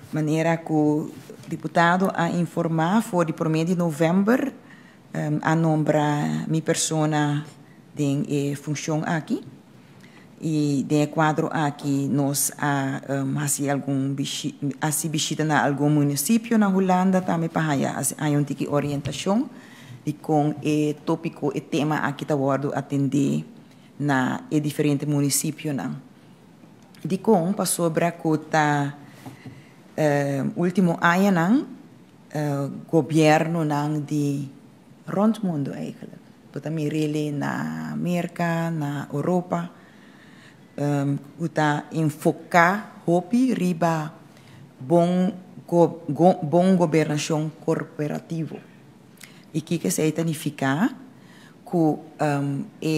Manera ku diputado a informá, for di promé di novèmber a nombra mi persona den e funshon aki. I den e kuadro aki nos a hasi algun hasi bishita na algun munisipio na Hulanda tambe pa haya un tiki orientashon di kon e tópiko, e tema aki ta wòrdu atendé na e diferente munisipionan. Dikon? Pasobra ku ta último añanan gobièrnunan di rònt mundu eigenlijk, bo ta mir'é na Merka, na Europa, ku ta enfoká hopi riba bon gobernashon korporativo. I kiko esei ta nifiká? Ku e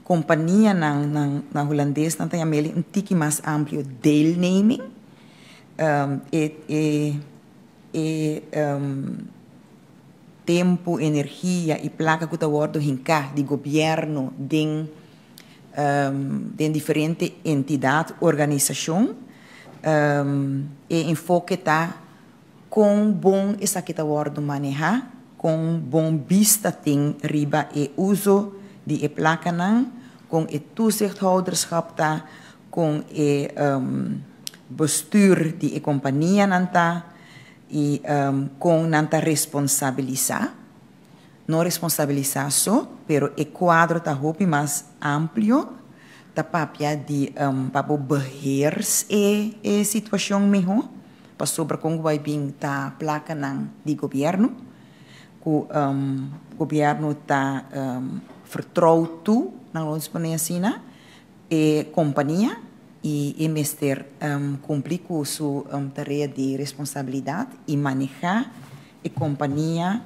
kompanianan na hulandes nan ta yam'é un tiki mas amplio deelneming, e tempu, energia i plaka ku ta wòrdu hinká di gobièrnu den diferente entidat, organisashon, e enfoke ta kon bon esaki ta wòrdu manehá, kon bon bista tin riba e uso di e plakanan, kon e toezichthouderschap ta, kon e bestuur di e kompanianan ta i kon nan ta responsabilisá. No responsabilisá so, pero e kuadro ta hopi mas amplio, ta papia di pa bo beheers e situashon mihó, pasobra kon ku bai bin ta plakanan di gobièrnu, ku gobièrnu ta vertrouw toe, nan lo pone asina, e kompania i e mester kumpli ku su tarea di responsabilidat i manehá e kompania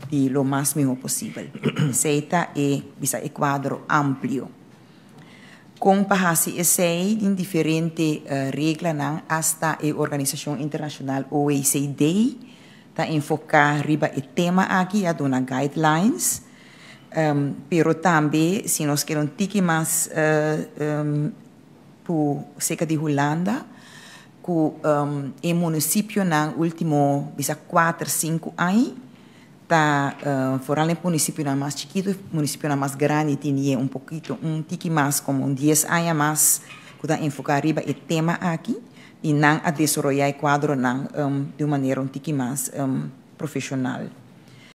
di lo mas mihó posibel. Esei ta e bisa e kuadro amplio. Kon pa hasi esei tin diferente reglanan, asta e organisashon internashonal OECD ta enfoká riba e tema aki, a duna guidelines, pero tambe si nos kere un tiki mas ku serka di Hulanda, ku e munisipionan último bisa 4, 5 aña ta vooral e munisipionan mas chikitu, munisipionan mas grandi tin un pokito, un tiki mas, komo un 10 aña mas ku ta enfoká riba e tema aki i nan a desaroyá e kuadronan di un manera un tiki mas profeshonal.